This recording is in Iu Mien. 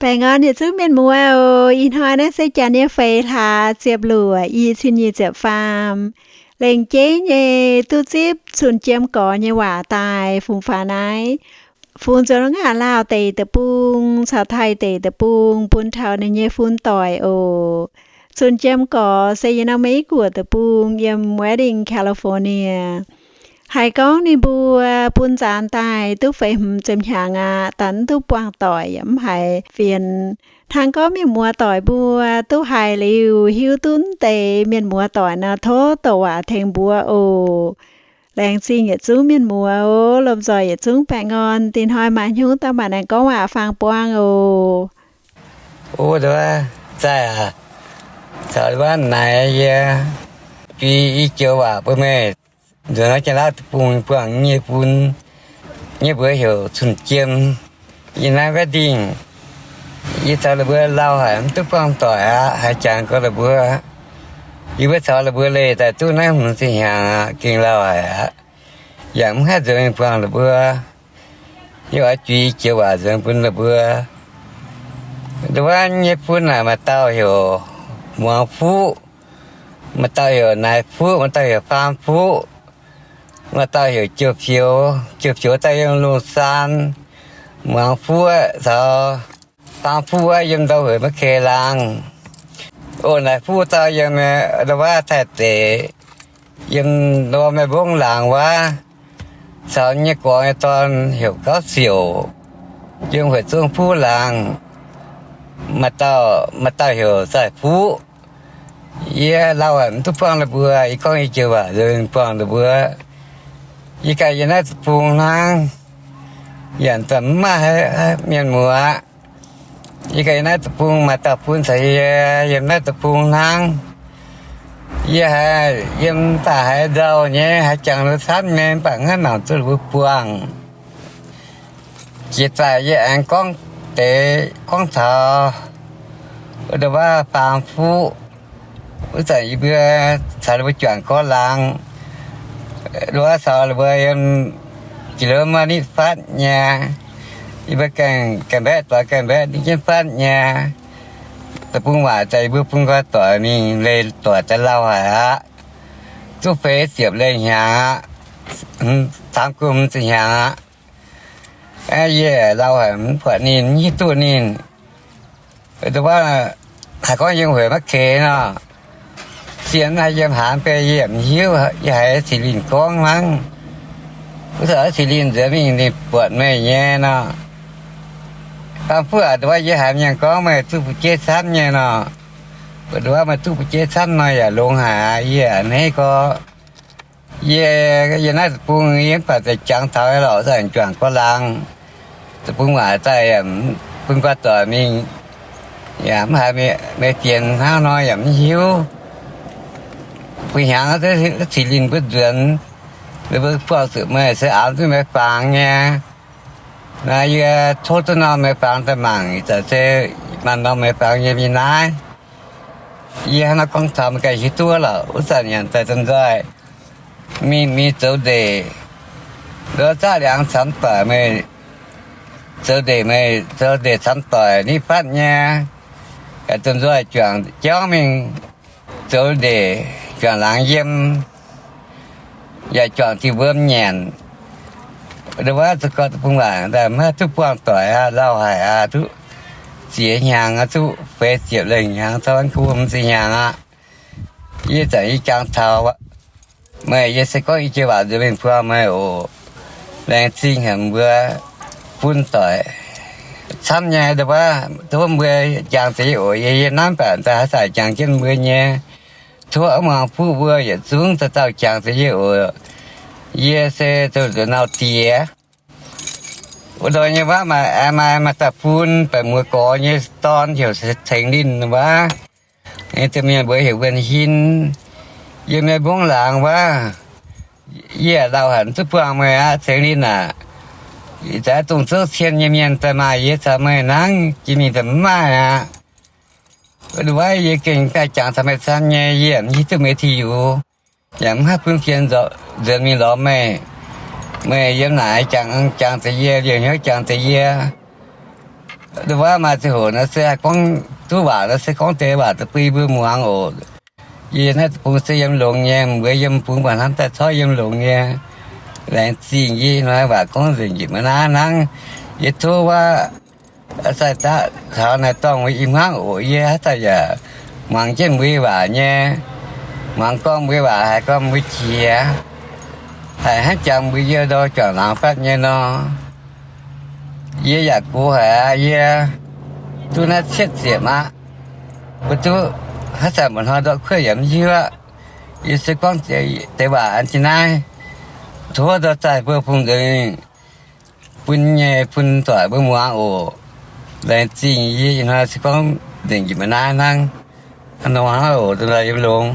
Baengh orn yietc zungv mienh muoz oc. Ih hnoi naaiv se janx nyei feix hlaax ziepc luoqc, i cin nyic ziepc faam. Lengc jeiv nyei duqv zipv Cun Jiem Gorx nyei waac daaih fungx faaux naaiv, fungx nzuonx wuov ngaanc Laauh deic-bung caux Taiv deic-bung bun taux ninh nyei fun doic oc. Cun Jiem Gorx se yiem norm Meiv Guoqv deic-bung, yiem Redding, California. Haiz gorngv ninh mbuo bun nzaanx daaih duqv feix hmz ziepc hnyangx aqv, daaih mv duqv buangh doic yaac mv haiz fienx. Hnangv gorngv mienh muoz doic mbuo duqv haiz liuz hiuv duqv deix mienh muoz doic nor, tov douc waac tengx mbuox oc. Laengz zingh yietc zungv mienh muoz oc. Lomh nzoih yietc zungv baengh orn. Dinh hnoi maaih hnyouv daaih maaih aengx gorngv waac faang buang oc. O, zaih aac, caux wuov naaic yie juix i joux waac bun meih. Nzuonx naaiv Janx-Laauv deic-bung buangh nyei fun, nyei mbuox heuc Cun Jiem. Yie naaiv Redding, yie caux la'buo lauh haic, mv duqv buangh doic aqv. Haiz jangx gorngv la'buo, yie mbuo caux la'buo leih daaih duqv naaiv hmz ziepc hnyangx aqv, gengh lauh haic aqv, yaac mv haih nzuonx mingh buangh la'buo. Yie oix juix joux waac nzuonx bun la'buo. Nduov wuov nyei fun naaic maaih dauh heuc Muangx Fuqv, maaih dauh heuc Naaiv Fuqv, maaih dauh heuc Faam Fuqv, maaih dauh heuc Jiou Fioux. Jiou Fioux daaih yiem Lungh Saan, Muangx Fuqv caux Faam Fuqv wuov yiem Ndau Hueic Ma'ke Laangz. O, Naaiv Fuqv dauh yiem nduov wuov Taiv deic, yiem nduov wuov Maiv Mbongv Laangz wuov, caux nyei gorx nyei dorn heuc Gauv Siouc, yiem Hueic Zong Fuqv Laangz. Maaih dauh, maaih dauh heuc Zaih Fuqv. Yie lauh haic mv duqv buangh la'buo, yie gorngv i joux waac nzuonx buangh la'buo. Yie ganh yiem naaiv deic-bung hnangv, yaac mv maaih haaix mienh muoz. Yie ganh yiem naaiv deic-bung, maaih dauh bun caux yie yiem naaiv deic-bung hnangv. Yie haiz yiem daaih haiz nzauh nyei, haiz jangx la'buo camv nyei, mv baac mv haih mangc duqv la'buo buangh. Jiex daaih yie aengx gorngv deix gorngv taux wuov nduov wuov Faam Fuqv. Wuov zanc yie mbuo caux ninh mbuo juangc gorx laangz, nduov wuov caux ninh mbuo yiem jiex liuz maiv nitv fatv nyei. Yie mbuo gaengh, gaengh mbaeqv doix, gaengh mbaeqv nitv jienv fatv nyei. Deic-bung waac daaih yie mbuo bun nqoi doic mingh leih doic daaih lauh haic aqv. Duqv feix ziepc leih hnyangx aqv, camv gu hmz ziepc hnyangx aqv. Yie lauh haic mv buatc ninh, mv hiuv duqv ninh. Nduov wuov, haiz gorngv yiem Hueic Ma'ke nor, zien haiz yiem haaix mv bei yie mv hiuv, yie haiz Cin Linh gorngv hnangv. Wuov zanc Cin Linh nzuonx mingh ninh buatc meih nyei nor. Faam Fuqv aac, nduov wuov yie haiz mienh gorngv meih duqv fu'jueiv camv nyei nor. Nduov wuov meih duqv fu'jueiv camv nor yaac longx haic aqv. Yie a'hneiv gorx, yie, yie naaiv deic-bung yie mv baac deix jangx taux lorqc, zanc juangc gorx laangz, deic-bung waac daaih yaac bun nqoi doic mingh, yaac mv haiz meih fienx hnangv nor yaac mv hiuv. Bun hnyangx Cin Linh mbuo nzuonx, mbuo buangh zuqc meih se aapv duqv maiv fangx nyei. Naaiv yie tov duqv norm maiv fangx daaih mangc, ih zanc se maaih norm maiv fangx yiem yie naaiv. Yie hnangv naaiv gorngv taux meih ganh hiuv duqv lorqc. Wuov zanc yaac daaih domh nzoih mingh, mingh zoux ndeic, nduov zaqv liangx camx doic meih, zoux ndeic meih, zoux ndeic camx doic nitv fatv nyei, yaac domh nzoih juangc jauv mingh zoux ndeic, juangc laangz yiem, yaac juangc diuh mbuo nyanc. Nduov wuov zoux gorx deic-bung waac daaih maiv duqv buangh doic aqv, lauh haic aqv, duqv ziex hnyangx aqv, duqv feix ziepc leih hnyangx, caux wuov gu hmz ziepc hnyangx aqv. Yie zanc yie jangx taux meih, yie se gorngv i joux waac nzuonx mingh buangh meih oc. Laengz zingh haic mbuo bun doic camv nyei, nduov wuov, tov mbuo jangx deix yie oc. Yie, yie nanv baac daaih haaix zanc jangx jienv mbuo nyei. Tov muangx fuqv mbuo yietc zungv dauh dauh jangx deix yie oc. Yie se zoux nzuonx nauc diex. Wuov ndorm nyei waac maaih, maaih, maaih dauh bun baeqc muoz gorx nyei dorn heuc Ceng Linh wuov. Nyei domh mienh mbuox heuc Wuonh Hin, yiem Meiv Mbongv Laangz wuov. Yie lauh haic mv duqv buangh meih aqv, Ceng Linh aac. Ih zanc dongh zouv cien nyei mienh daaih maaih yie caux meih hnangv, jiex mingh daaih mv maaih aqv. Wuov ndorm wuov yie gengh daaih jangx taux meih camv nyei, yie mv hiuv duqv meih ti yux, yaac mv haih bun fienx nzuonx mingh lorz meih. Meih yiem naaic jangx, jangx deix yie, liouh hnyouv jangx deix yie. Ndau wuov maaih ziangh hoc nor se haih gorngv duqv waac nor se gorngv deix waac da'bui mbuo muangx oc. Yie naaiv deic-bung se yiem longx nyei, mbuo yiem bung baac hnamv daaih corc yiem longx nyei. Laengz zingh yie hnoi waac gorngv nzengc njiec maiv naaiv hnangv. Yie tov wuov sai daqv taux naaiv dorngh mbuo i hmuangv oc. Yie haaix zanc yaac muangx jienv mbuo waac nyei, muangx gorngv mbuo waac haiz gorngv mbuo qiex, haiz hnangv jangx mbuo yie ndau juangc laangz fatv nyei nor. Yie yaac gox haic aqv. Yie duqv naaiv cietv ziepc aqv. Mbuo duqv haaix zanc mba'hnoi ndortv kuotv yaac mv hiuv aqv. Yie se gorngv deix waac an jienv naaiv tov ndortv zaih mbuo fungx nzengc, bun nyei bun doic mbuo muangx oc. Laengz zingh yie ih hnoi se gorngv nzengc njiec maiv naaiv hnangv. Hnangv nor hnangv oc, dongh yiem longx.